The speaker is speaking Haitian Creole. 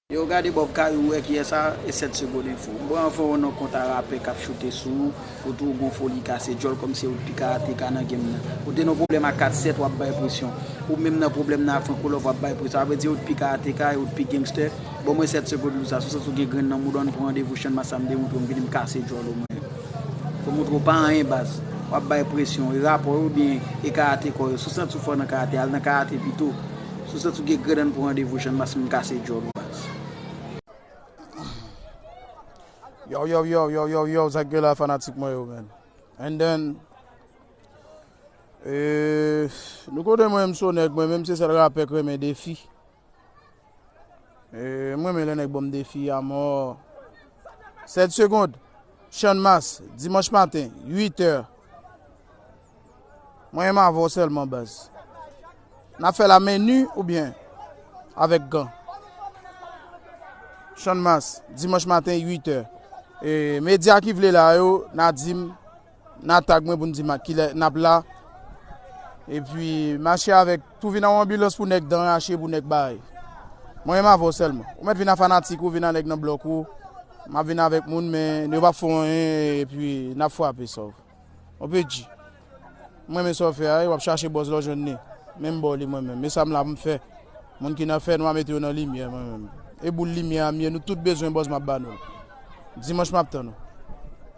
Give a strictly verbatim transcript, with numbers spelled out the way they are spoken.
Yo gade Bob Kayou, ou wè kiyès sa? E Sèt Segonn Enfo. Bon, anvan ou nan kont a rapè k ap choute sou ou, ou tou gon foli kase djòl kòmsi ou t pi karateka nan game nan. Ou te nan pwoblèm ak kat sèt, w ap bay presyon. Ou menm nan pwoblèm nan ak Franco Love, w ap bay presyon. Sa vle di ou t pi karateka e ou t pi gangster. Bon, mwen Sèt Segonn pou sa. Sou sans ou gen grenn nan mouda w, n pran randevou Chanmas, sa m demontre w, m vini m kase djòl ou mwen. Pou montre w pa anyen baz. W ap bay presyon. E rapò yo oubyen e karate kò yo. Sou sans ou fò nan karate, al nan karate pito. Sou sans ou gen grenn nan pran randevou Chanmas, m kase djòl ou baz. Yo, yo, yo, yo, yo, yo, sa k gen la fanatik mwen yo, man. And then, eh, nou konnen mwen, m se yon nèg, mwen menm se sèl rapè k renmen defi. Eh, mwen renmen lè nèg ban m defi a mò. Sèt Segonn, Chanmas, dimanch maten, uit è. Mwen menm avè w sèlman, baz. N ap fè la men ni oubyen avèk gan? Chanmas, dimanch maten, uit è. E medya ki vle la yo, n a di m, n a tag mwen pou n di m a kilè n ap la. Epi mache avèk tou, vin a yon anbilans pou nèg dan rache, pou nèg bay. Mwen menm avè w sèlman. Ou mèt vin a fanatik ou, vin a nèg nan blòk ou. M ap vin avèk moun, men yo p ap fè w anyen, epi n ap frape sòf. Yon peti. Mwen renmen sa w fè a, wi, w ap chache bòz la, w jwenn li. Men m ba w li mwen menm. Men sa m la pou m fè. Moun ki nan fènwa, mete yo nan limyè, mwen menm. E boul limyè a m ye, nou tout bezwen bòz, m ap ba nou l. Dimanch m ap tann ou.